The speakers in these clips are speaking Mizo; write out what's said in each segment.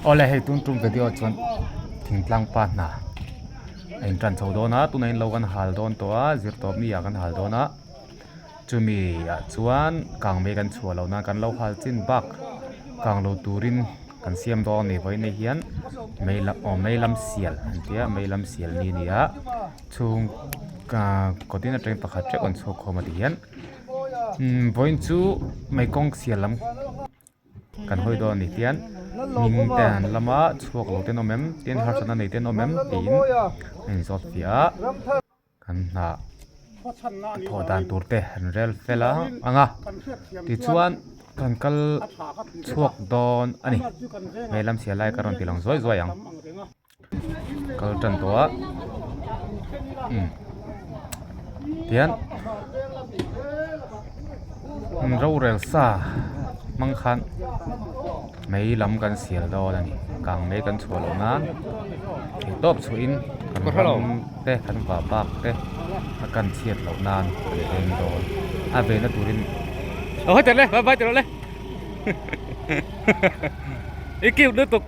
Awle hei tun tum video chuan thingtlang pa hna a in tan chho dawn a tunah in lo kan hal dawn tawh a zirtawp mi ah kan hal dawn a chumi ah chuan kang mai kan chhuah loh nan kan lo hal chin bak kang lo turin kan siam dawn a ni vawiin ah hian mei lam aw mei lam sial an tia mei lam sial ni a ni a chhung ah kawt in atangin pakhat theuh an chhuak khawm a ti hian umm vawiin chu mei kawng sial lam. Kan hawi dawn a ni tian hming te an lam a chhuak lo te an awm em tin harsatna nei te an awm em tiin a inzawt fiah a kan hnah thawh dan tur te an rel fel a ang a tichuan kan kal chhuak dawn a ni hmel lam chhia lai ka rawn ti lang zuai zuai ang. Kal tan tawh a umm tihian rorel sa hmang khan mei lam kan sial dawn a ni kang mei kan chhuah loh nan theih tawp chhuah in kan ram te kan vah bak te a kan chhiat loh nan kan veng dawn a vehna turin I cute lutuk.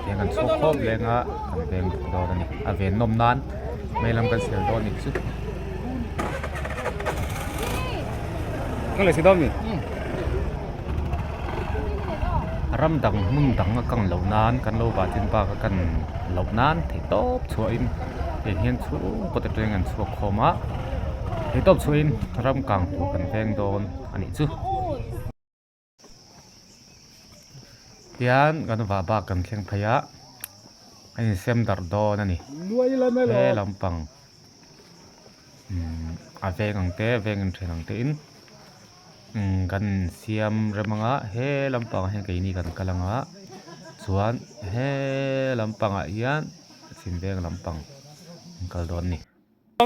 Tiang kan chhuak khawp leng a kan veng bawk dawn a ni a ven nawm nan mei lam kan sial dawn a ni chu. Ram dang hmun dang a kang loh nan kan lo vah chin bak a kan loh nan theih tawp chhuah in heng hian chhungkaw te atangin an chhuak khawm a theih tawp chhuah in ram kang tur kan veng dawn a nih chu. Tian kan vah bak kan thleng phei a a insem darh dawn a ni he lampang umm a veng ang te veng inthen ang te in umm kan insiam rem ang a he lampangah hian keini kan kal ang a chuan he lampangah hian chhim veng lampang an kal dawn a ni.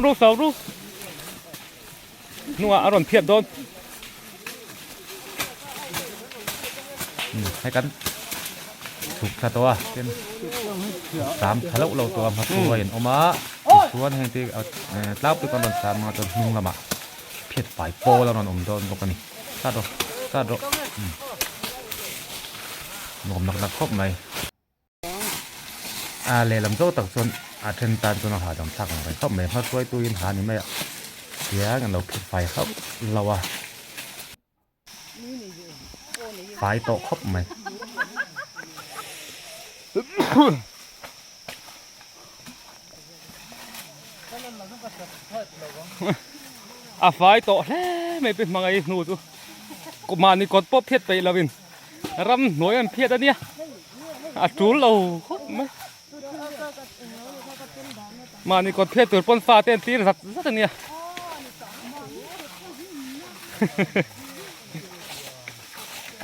Ru sau ru hnungah a rawn phiat dawn. Hei kan chhuk thla tawh a tin sam tha loh lo tawh a hma a in awm a tichuan heng te tlangpui kan rawn sam anga chuan hnung lamah phiat fai pawl a rawn awm dawn bawk a ni start rawh start rawh nuam nak nak khawp mai. A lehlam zawk tak chuan a then tan chuan a hahdam thlak ang reng khawp mai hma hruaitu in ha ni mai a tiang an lo phit fai hauh lo a fai tawh khawp mai. A fai tawh hle mai pi hmangaih hnu chu mahni kawt pawh phiat peih lovin. Ram hnuai an phiat a nia a tul lo khawp mai mahni kawt phiat tur pawn fa te an tir zat zat a nia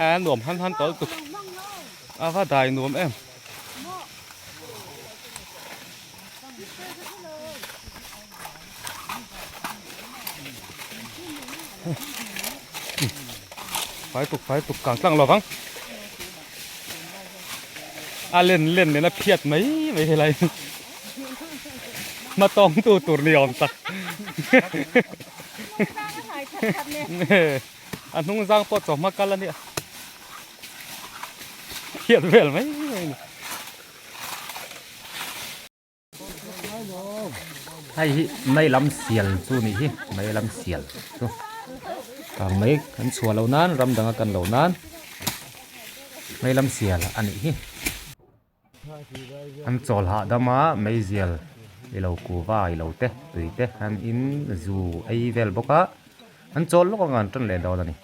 a nuam han han tawlh tuk a va dai nuam em. Fai tuk fai tuk kang tlang lovang a len len nen a phiat mai mai helai hma tawng tu tur ni awm tak a hnung zang pawh chawhma kal a nia phiat vel mai mai a ni. Hei hi mei lam sial chu nih hi mei lam sial chu kang mai kan chhuah loh nan ram danga kan loh nan mei lam sial a nih hi an chawl hahdam a meizial i lo kuva i lo te tui te an in zu ei vel bawk a an chawl lawk anga an tan leh dawn a ni.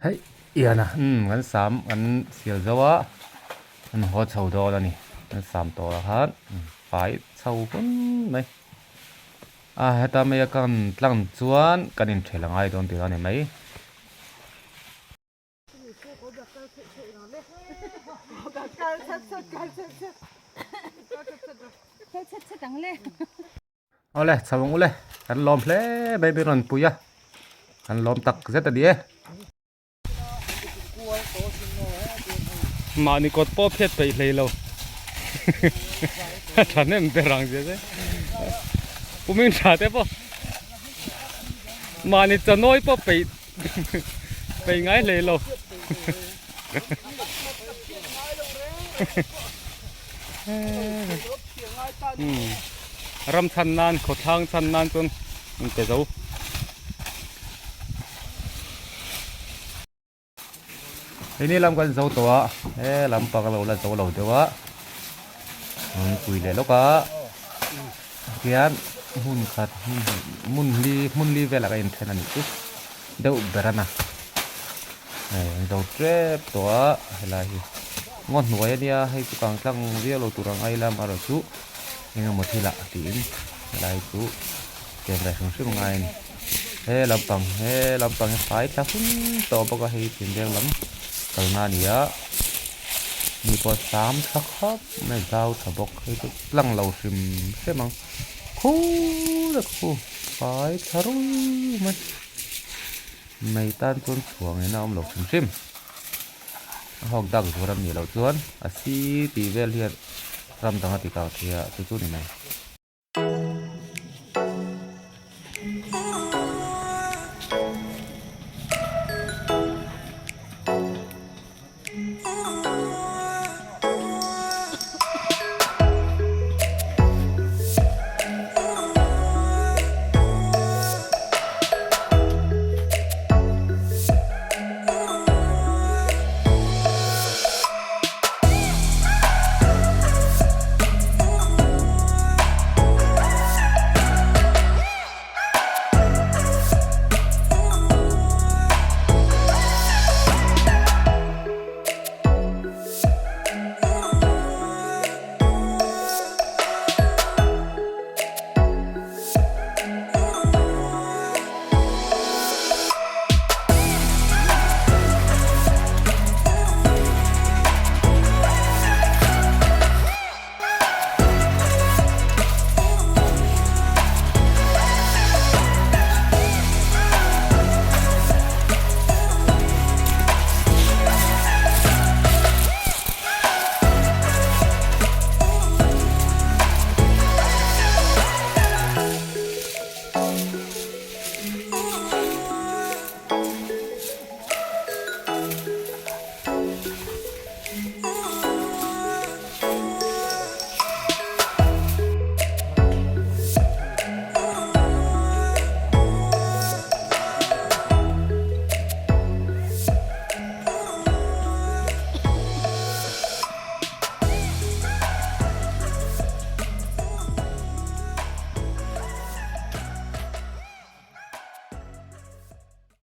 Hei ian a umm kan sam kan sial zo a an haw chho dawn a ni kan sam tawh ah khan fai chho hun mai a heta mai a kan tlang chuan kan inthel a ngai dawn tih a ni mai. Awle chho ang ule kan lawm hle mai mai rawn pui a kan lawm tak zet a ni e. Mahni kawt pawh phiat peih hlei lo. A thahnem ber ang zia che. Pumin tha te pawh mahni chanawi pawh peih peih ngai hlei lo. Ram chhan nan khawthlang chhan nan chuan in pe zo. Hei lam kan zo tawh a he lampang lo la zo lo deuh a lungpui leh lawk a hian hmun khat hmun hnih hmun li hmun li velah ka inthen a nih chu deuh ber a na hei an zo tep tawh a helai hi ngaw hnuai a nia hei chu kang tlang viau lo tur ang ai lam erawh chu eng emaw thil ah tiin helai chu chen ve hrim hrim a ngai a ni. He lampang he lampang hi fai thla hun tawh bawk a hei thingveng lam kalna a ni a mi pawh sam tha khawp mai zau tha bawk hei chu tlang lo hrim hrim ang khur a khu fai thla rui mai mei tan chuan chhuah ngei na a awm lo hrim hrim a hawk dak zuar a nih loh chuan a si tih vel hian ram dang a ti kang thei a chu chu ni mai.